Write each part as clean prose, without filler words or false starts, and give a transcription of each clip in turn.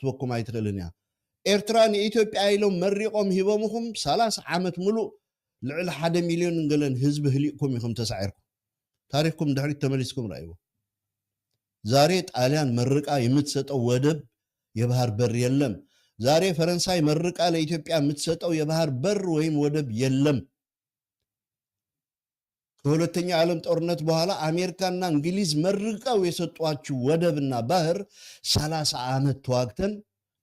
ክትበኩም ኣይትኽእልን እያ። ኤርትራ ንኢትዮጵያ ኢሎም መሪቖም ሂቦምኹም 30 ዓመት ሙሉእ ልዕሊ ሓደ ሚልዮንን ገለን ህዝቢ ህሊቕኩም ኢኹም ተሳዒርኩም። ታሪክኩም ድሕሪት ተመሊስኩም ራእይዎ። ዛሬ ጣሊያን መርቃ የምትሰጠው ወደብ የባህር በር የለም። ዛሬ ፈረንሳይ መርቃ ለኢትዮጵያ የምትሰጠው የባህር በር ወይም ወደብ የለም። ከሁለተኛ ዓለም ጦርነት በኋላ አሜሪካና እንግሊዝ መርቀው የሰጧችሁ ወደብና ባህር 30 ዓመት ተዋግተን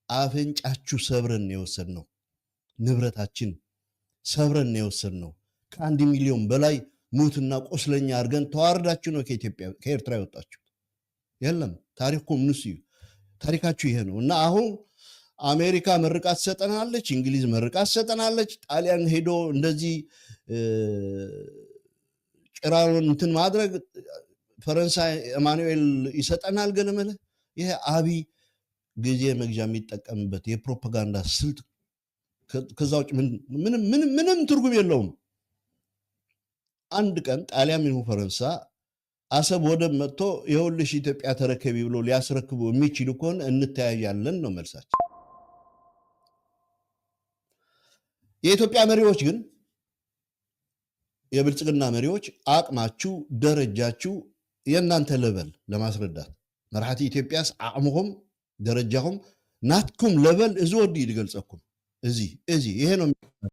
አፍንጫችሁ ሰብረን የወሰድነው፣ ንብረታችን ሰብረን የወሰድነው። ከ1 ሚሊዮን በላይ ሙትና ቆስለኛ አድርገን ተዋርዳችሁ ነው ከኢትዮጵያ ከኤርትራ የወጣችሁት። የለም፣ ታሪኩም ንሱ እዩ፣ ታሪካችሁ ይሄ ነው። እና አሁን አሜሪካ መርቃ ትሰጠናለች፣ እንግሊዝ መርቃ ትሰጠናለች፣ ጣሊያን ሄዶ እንደዚህ ጭራውን እንትን ማድረግ፣ ፈረንሳይ ኤማኑኤል ይሰጠናል ገለመለ። ይሄ አብይ ጊዜ መግዣ የሚጠቀምበት የፕሮፓጋንዳ ስልት፣ ከዛ ውጭ ምንም ምንም ትርጉም የለውም። አንድ ቀን ጣሊያን ይሁን ፈረንሳ አሰብ ወደብ መጥቶ የሁልሽ ኢትዮጵያ ተረከቢ ብሎ ሊያስረክቡ የሚችሉ ከሆነ እንተያያለን ነው መልሳችን። የኢትዮጵያ መሪዎች ግን፣ የብልጽግና መሪዎች፣ አቅማችሁ ደረጃችሁ የእናንተ level ለማስረዳት፣ መራሕቲ ኢትዮጵያስ ዓቅምኹም ደረጃኹም ናትኩም level እዚ ወዲ እዩ ዝገልፀኩም። እዚ ይሄ ነው።